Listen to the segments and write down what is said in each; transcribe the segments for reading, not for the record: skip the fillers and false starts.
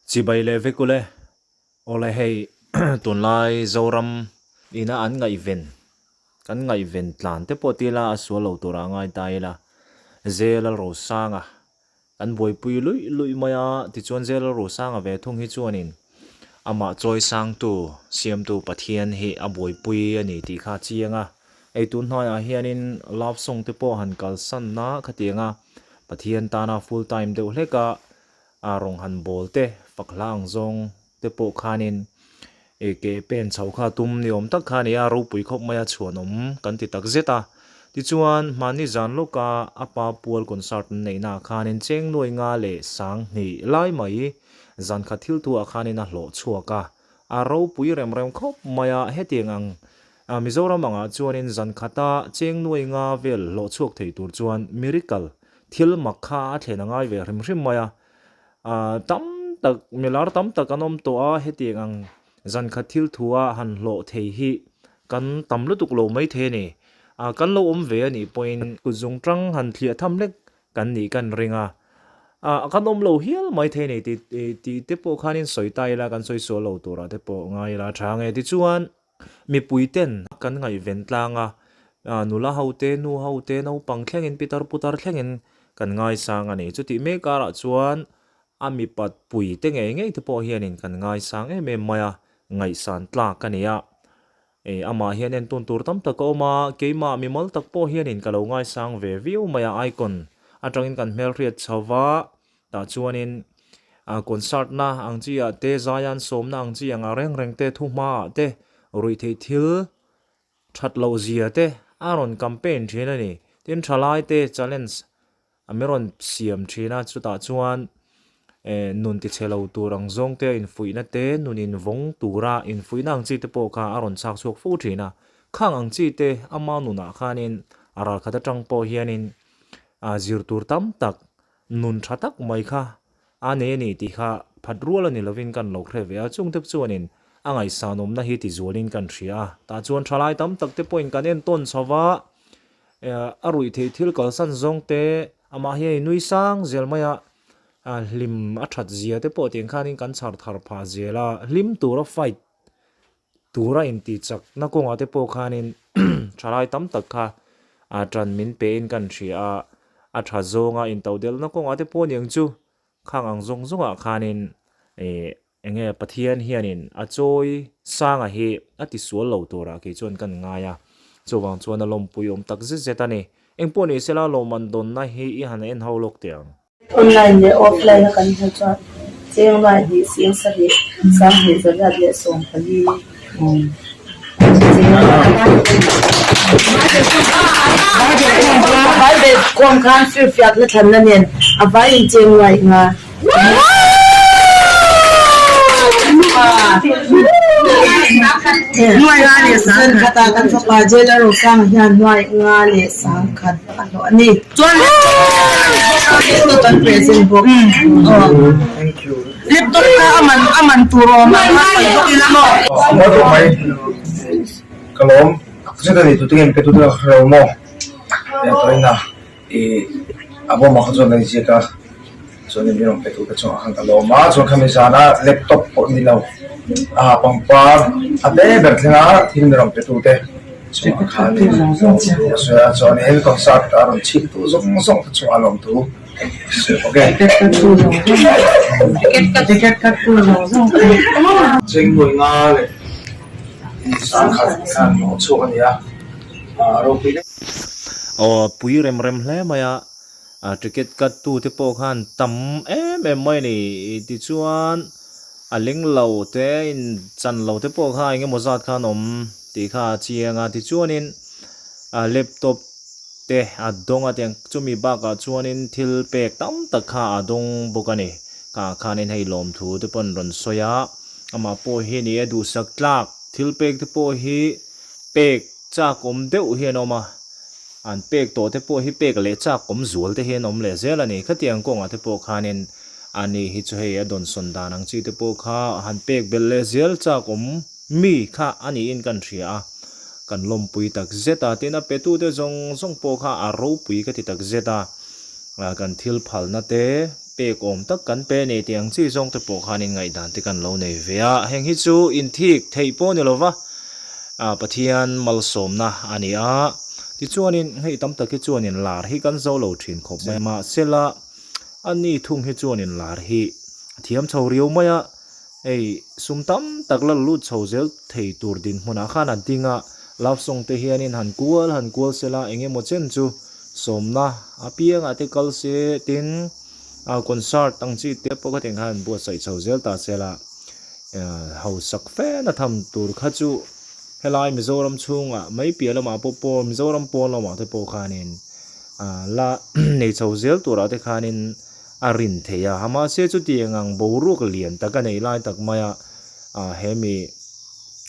Chibai leh vek ule. Awle hei tunlai Zoram ina an ngaihven kan ngaihven tlan te pawh tila a sual lo turah a ngai ta ila Zel a Rosanga kan buaipui luih luih mai a tichuan Zel a Rosanga ve thung hi chuanin amah chawi sangtu siamtu Pathian hi a buaipui a ni tih kha a chiang a hei tun hnaiah hianin love song te pawh han kalsan na khatiang a Pathian tana full time deuh hlek a a rawng han bawl te fak hla ang zawng te pawh khanin ih ke pen chho kha tum ni awm tak kha a ni a ropui khawp mai a chhuanawm kan ti tak zet a tichuan hmanni zan lawka a pa pual concert an neih naah khanin cheng nuai nga leh sang hnih lai mai zan khat thil thu ah khanin a hlawh chhuak a a ropui rem rem khawp mai a hetiang ang Mizoram angah chuanin zan khata cheng nuai nga vel hlawh chhuak thei tur chuan miracle Thil mak kha a thlen a ngai ve hrim hrim mai a, ah tam tak milar tam tak an awm tawh a, hetiang ang zan khat thil thu a han hlawh thei hi kan tam lutuk lo mai thei a ni. Ah kan lo awm ve a nih pawhin kut zung tang han thliah tham hlek kan nih kan ring a, ah kan awm lo hial mai thei a ni tih tih te pawh khanin sawi ta ila kan sawi sual lo turah te pawh ngai ila tha ang e. Tichuan. Mipui ten kan ngaihven tlang a, nula ho te, nu ho te, naupang thlengin, pitar putar thlengin kan ngaisang a ni. Chutih mek karah chuan a mipat pui te ngei ngei te pawh hianin kan ngaisang em em mai a, ngaihsan tlak a ni a. Amah hian entawn tur tam tak a awm a, keimah mimal tak pawh hianin ka lo ngaisang ve viau mai a, icon atangin kan hmelhriat chho va, Tah chuanin concert na ang chi ah te, zai an sawmna ang chi anga reng reng te, thuhma ah te, ruihtheih thil that loh zia te a rawn campaign thin a ni. Tin, thalai te challenge a mi rawn siam thin a, chutah chuan nun tichhe lo tur ang zawng te, infuihna te, nun invawng tura infuihna ang chi te pawh kha a rawn chhak chhuak fo thin a. Khang ang chi te ama nunah khanin a ralkhat atang pawh hianin zir tur tam tak Nun tha tak mai kha a nei a ni tih kha phat rual a ni lovin kan lo hre ve a, chung te chuanin a ngaihsanawmna hi tizualin kan hria a, tah chuan thalai tam tak te pawhin kan entawn chho va, a ruih theih thil kalsan zawng te amah hi a inui sang zel mai a, hlim a that zia te pawh tiang khanin kan chhar thar phah zel a, hlim tura fight Tura intihchakna kawngah te pawh khanin thalai tam tak kha a tan min pein kan hria a, a tha zawnga intodelhna kawngah te pawh aniang chu khang ang zawng zawngah khanin ih eng nge Pathian hianin a chawi sanga hi a tisual lo turah kei chuan kan ngai a, chuvang chuan a lawmpui awm tak zet zet a ni. Engpawh ni sela lawmman dawnna hi i han en ho lawk teh ang. Online leh offline a kan hmuh chuan cheng lai hnih sing sarih sanghnih zariat leh 14 Vai bel khawm khan firfiakna thlanna nen a vai in cheng nuai nga. Zan khatah kan fapa Jail a Rosanga hian nuai nga leh 10,000 a hlawh a ni. Chuan laptop kan present bawk. Laptop kha a man a man tur awm ang a sawi bawk ila maw. Maw tawh mai ka lawm zet a ni tute nge pe tute ka hre lo maw tawhin a ih a bawmah kha chuan a inziak a chuan in rawn pe tute chungah khan ka lawm a chuan khami zana laptop pawh ni lo a pangpar a te ber thlenga thil ni rawn pe tute chungah khan chuanin concert a rawn chhip tu zawng zawng te chungah a lawm thu ok chengnuai nga leh 10,000 khan hlawh chhuak a ni a a ropui hle. Aw pui rem rem hle mai a, a ticket cut tu te pawh khan tam em em mai a ni tichuan a leng lo te in chan lo te pawh kha eng emaw zat khan awm tih kha a chiang a tichuanin a laptop te a dawng a tiang chumi bakah chuanin thil pek tam tak kha a dawng bawk a ni kha khanin hei lawmthu te pawh an rawn sawi a amah pawh hi ni e duhsak tlak thil pek te pawh hi pek chak awm deuh hi an awm a. An pek tawh te pawh hi pek leh chak awm zual te hi an awm leh zel a ni. Khatiang kawngah te pawh khanin a ni hi chu hei a dawnsawn dan ang chi te pawh kha han pek belh leh zel chak awm mi kha a niin kan hria a, kan lawmpui tak zet a. Tin, a petute zawng zawng pawh kha a ropui ka ti tak zet a, kan thil phalna te. Pek awm tak kan pe nei tih ang chi zawng te pawh khanin ngaihdan te kan lo nei ve a, heng hi chu inthik theih pawh ni lova Pathian malsawmna a ni a, tichuanin hei tam tak hi chuanin lar hi kan zo lo thin khawp mai a, mahsela a ni thung hi chuanin lar hi a thiam chho riau mai a, hei sum tam tak la lut chho zel thei tur dinhmunah khan a ding a, love song te hianin han kual han kual sela eng emaw chen chu Sawmna apiangah te kal se tin concert ang chi te pawh kha tiang khan an buatsaih chho zel ta se la, hausak fe na tham tur kha chu helai Mizoram chhungah mai piah lamah pawh pawn Mizoram pawn lamah te pawh khanin la nei chho zel turah te khanin a rin theih a, mahse chutiang ang boruak lian tak a nei lai tak maia hemi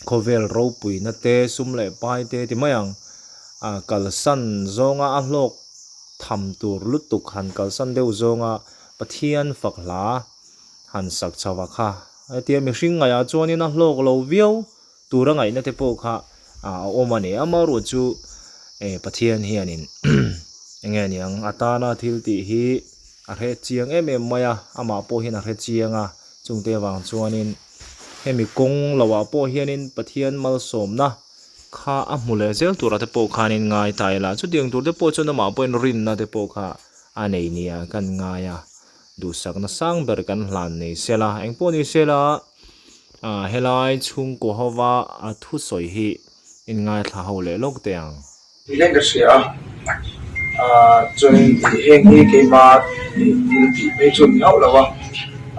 khawvel ropuina te sum leh pai te ti mai ang. A kalsan zawnga a hlawk tham tur lutuk han kalsan deuh zawnga Pathian fak hla han sak chho a kha. Hetia mihring ngaihah chuanin a hlawk lo viau tura ngaihna te pawh kha a awm a ni. Amaherawhchu chu Pathian hianin enge niang a tana thil tih hi a hre chiang em em mai a, amah pawh hian a hre chiang a, chungte avang chuanin hemi kawng loah pawh hianin Pathian malsawmna Kha a hmu leh zel turah te pawh khanin ngai ta ila, chutiang tur te pawh chuan amah pawhin rinna te pawh kha a nei nia kan ngai a, duhsakna sang ber kan hlan nei sela, engpawh ni sela helai chhungkaw hova a thusawi hi in ngaithla ho leh lawk teh ang. Ti hian ka hria a, aah chuanin ih heng hi keima ih thil tih phei chu a ni hauh lo a,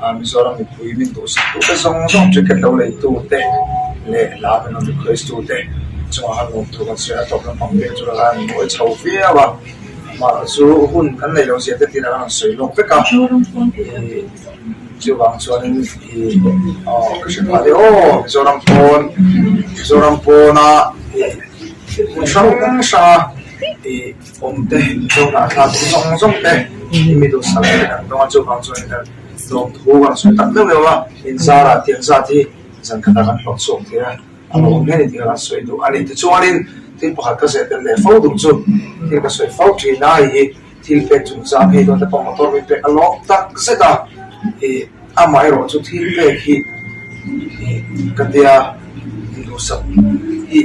aah Mizoram mipui min duhsak tu te zawng zawng ticket lo lei tu te leh hla min rawn request tu te chungah khan lawm thu kan sawi a, tawp lampang pek chu ka han ngawi chho viau a, mahse chu hun kan neih loh zia te tirah kan rawn sawi lawk vek a, ih chuvang chuanin ih aw ka hre phah leh aw Mizoram pawn Mizoram pawna ih. Hmun hrang hranga ih awm te zawngah thla te zawng zawng te i mi duhsak te kan dawng a chuvang chuan kan lawmthu kan sawi tak deuh deuh a inzarah tiang zat hi zan khatah kan hlawh chhuak thei a a lawm hle a ni tih kan sawi duh a ni tichuanin thil pakhat ka zeh tel leh fo duh chu thil ka sawi fo thin a hei hi thil pek chungchang hei dawn te pawh motor min pek a lawm tak zet a ih. Amaherawh chu thil pek hi ka tia duhsak hi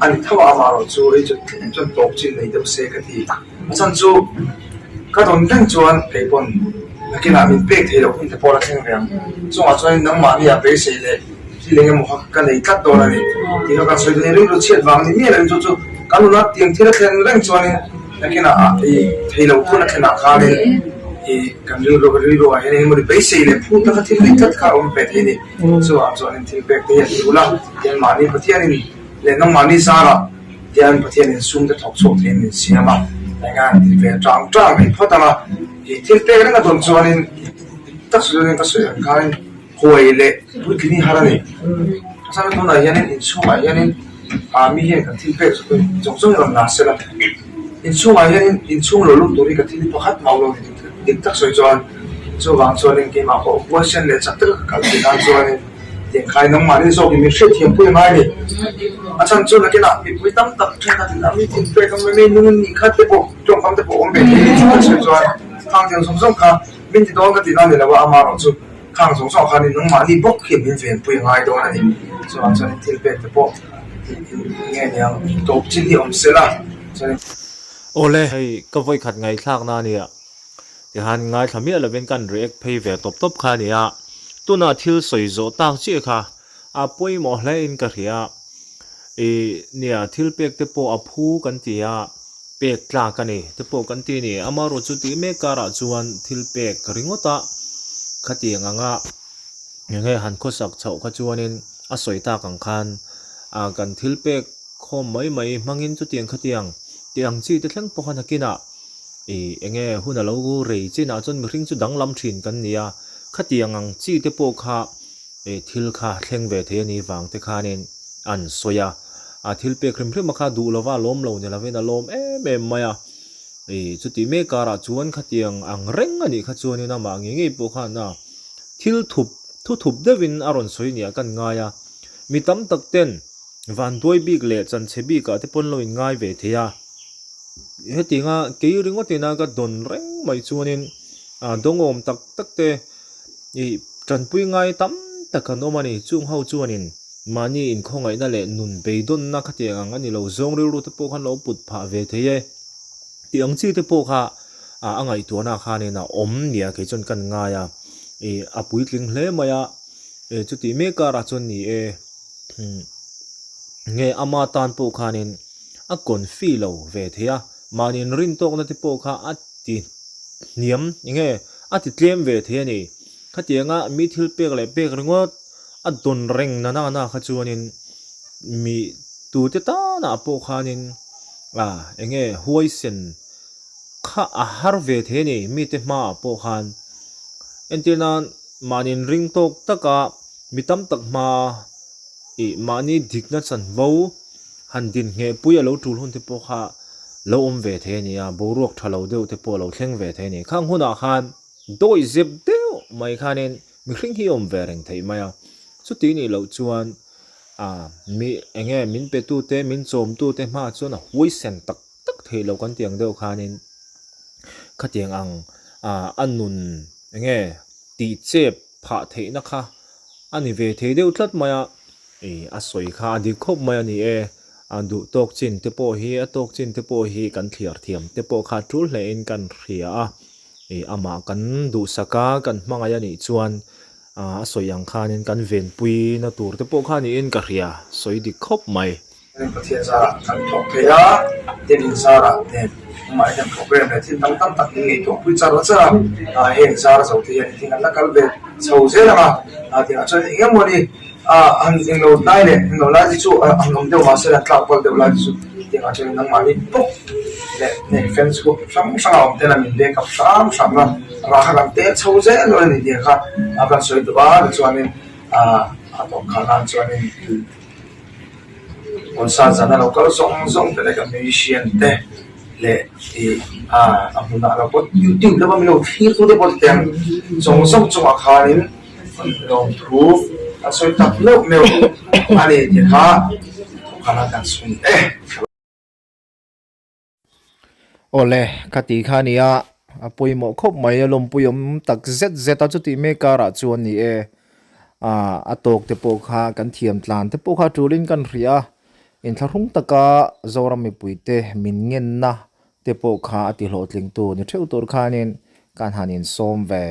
a ni tho a, amaherawh chu hei chu tlem chuan tawp chin nei deuh se ka ti. A chhan chu ka dawn reng chuan kei pawn nakinah min pek theih loh hun te pawh la thleng ve ang. Chungah chuan nangmahni ah beisei leh thil eng emaw kha ka nei tlat dawn a ni tih kha kan sawi dawn a ni. Rilru chhiat vang ni miah loin chu chu kan nuna tiang thil a thlen reng chuanin nakinah ih theih loh hun a thlenah khanin ih kan rilru rilru ah hian engemaw ni beisei leh phut taka thil ring tlat kha a awm ve thei a ni. Chuvang chuanin thil pek te hian tul a, tian mahni Pathianin leh nangmahni zarah tian Pathianin sum te thawk chhuak theiin min siam a, eng a han ti ve tang tang rih phawt ang a, ih thil pek reng a dawn chuanin tak sawi ka sawi ang khanin Huai leh puitling hi har a ni. A chhan chu tunah hianin inchhungah hianin ah mi hian kan thil pek zawng zawng hi rawn la sela. Inchhungah hianin inchhung lo lut tur hi ka thil hi pakhat mah lo ni dik tak sawi chuan chuvang chuanin keimah pawh huaisen leh chak taka ka kal theih nan chuanin tiangkhai nangmahni zawkin min hriatthiam pui a ngai a ni. A chhan chu nakinah mipui tam tak thenkhatin a mi thil pek a mi nung nih khat te pawh tawngkam te pawh awm ve thei a ni tak sawi chuan khang tiang zawng zawng kha min ti dawn ka tih nan ni lo a amaherawh chu. Khang zawng zawng khanin nangmahni bawk hian min venpui a ngai dawn a ni. Chuvang chuanin thil pek te pawh eng nge niang tawp chin hi awm sela chuanin. Awle, hei ka vawikhat ngaihthlakna a nia. Tihan ngaithla miah lovin kan react phei ve tawp tawp kha a nia. Tuna thil sawi zawh tak chiah kha a pawimawh hle in ka hria. Ih nia thil pek te pawh a phu kan ti a, pek tlak a ni te pawh kan ti a ni. Amaherawh chu tih mek karah chuan thil pek ringawt a, khatiang anga enge han khawsak chhoh kha chuanin a sawi tak ang khan ah kan thil pek khawm mai mai hmangin chutiang khatiang tih ang chi te thleng pawh khan nakinah ih enge hun a lo rei chinah chuan mihring chu danglam thin kan ni a, khatiang ang chi te pawh kha Eh thil kha thleng ve thei a ni vang te khanin an sawi a, a thil pek hrim hrim a kha duh lova lawm lo ni lovin a lawm em em mai a, eh chuti mek karah chuan khatiang ang reng a nih kha chuanin amah ngei ngei pawh khan a thil thup thu thup deuhin a rawn sawi nia kan ngai a, mi tam tak ten vanduai bik leh chanchhe bikah te pawn lo in ngai ve thei a, hetianga kei ringawt ina ka dawn reng mai chuanin. Dawngawm tak tak te ih tanpui ngai tam tak an awm a ni. Chung ho chuanin mahni inkhawngaihna leh nun beidawnna khatiang ang a ni lo zawng rilru te pawh khan lo put phah ve thei e tih ang chi te pawh kha a ngaihtuahna khanin a awm nia kei chuan kan ngai a, ih a puitling hle mai a, chutih mek karah chuan ni e nge ama tan pawh khanin a confi lo ve thei a, mahni inrintawkna te pawh kha a ti hniam enge a ti tlem ve thei a ni. Khatianga mi thil pek leh pek ringawt a dawn reng na na na kha chuanin mi tute tanah pawh khanin a enge huaisen kha a har ve thei a ni mite hmaah pawh khan. Entir nan mahni inringtawk taka mi tam tak hmaa ih mahni dikna chanvo Han din ngheh pui a lo tul hun te pawh kha lo awm ve thei a ni a, boruak tha lo deuh te pawh a lo thleng ve thei a ni. Khang hunah khan dawi zep deuh mai khanin mihring hi awm ve reng theih mai a, chuti nih loh chuan ah mi eng nge min pe tu te, min chawm tu te hmaah chuan a huaisen tak tak theih loh kan tih ang deuh khanin khatiang ang ah a nun eng nge tih chep phah theihna kha a ni ve thei deuh tlat mai a. Ih, a sawi kha a dik khawp mai a ni e. A duh tawk chin te pawh hi, a tawk chin te pawh hi kan thliar thiam te pawh kha tul hlein kan hria a. Ih, amah kan duhsak a, kan hmangaih a nih chuan a sawi ang khanin kan venpui na tur te pawh kha niin ka hria, sawi dik khawp mai. Pathian zarah kan thawk thei a, David zarah nen amah hian program leh thil dang tam tak min ngaihtuah pui char char a, heng zar zo te hian engtin an la kal ve chho zel ang a, tiangah chuan eng emaw ni han englo lai leh englo lai te chu an awm deuh mahse an tlak kual deuh lai te chu tiangah chuan nangmahni bawk leh heng fans group hrang hrang a awm ten a min back up hram hram a, rah kha kan tel chho zel dawn a ni tih kha kan sawi duh a, tichuanin a tawp kha nan chuanin. Concert zana lo kal zawng zawng te leh kan musician te leh ih ah a hmunah lo pawh youtube lama min lo thlir tu te pawh chutiang zawng zawng chungah khanin lawmthu an sawi tak meuh meuh a ni tih kha thawkhan a kan sawi e. Awle, ka ti kha a nia, a pawimawh khawp mai, a lawmpui awm tak zet zet a, chutih mek karah chuan ni e, ah a tawk te pawh kha kan thiam tlan te pawh kha tulin kan hria a, inthlahrung taka Zoram mipui te min ngenna te pawh kha a ti hlawhtlingtu ni theuh tur khanin kan han insawm ve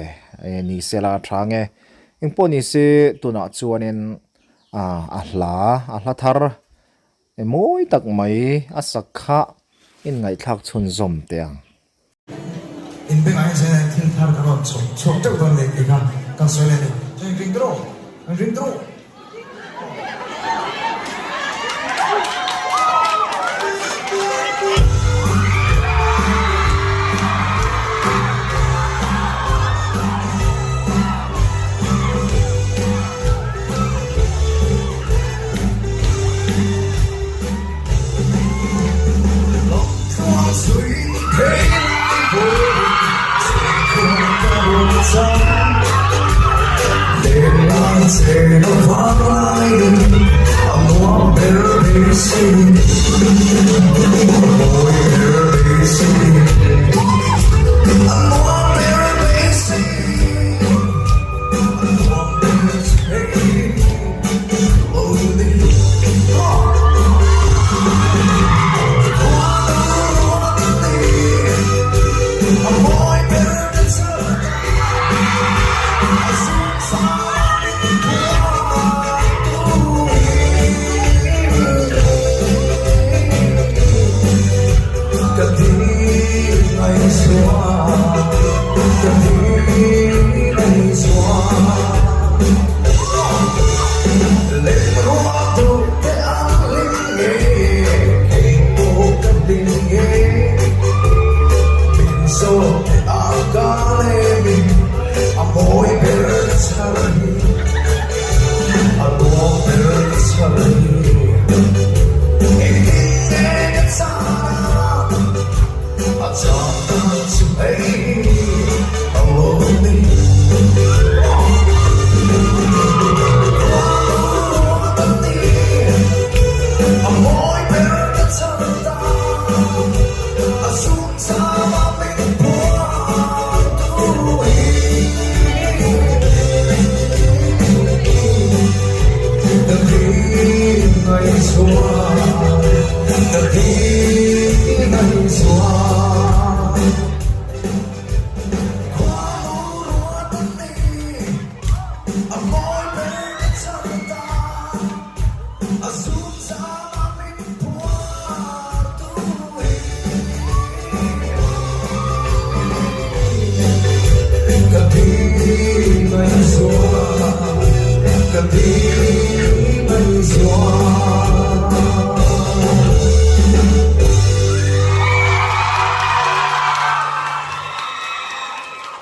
ni sela a tha nge, engpawh ni se tunah chuanin ah a hla a hla thar. E mawi tak mai a sak kha inngaihthlak chhunzawm teh ang. In bengah hian zaina hian thil thar kan rawn chhawp chhuak teuh dawn leh tih kha kan sawi leh a ni. Chuan in ring tawh, in ring tawh.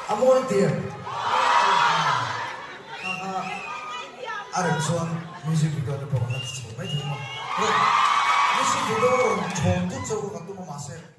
A mawi tiang kha kha a rem chuan music video te pawh kan la ti chho mai thei maw? Music video rawn thawn tut chu kan tum a mahse.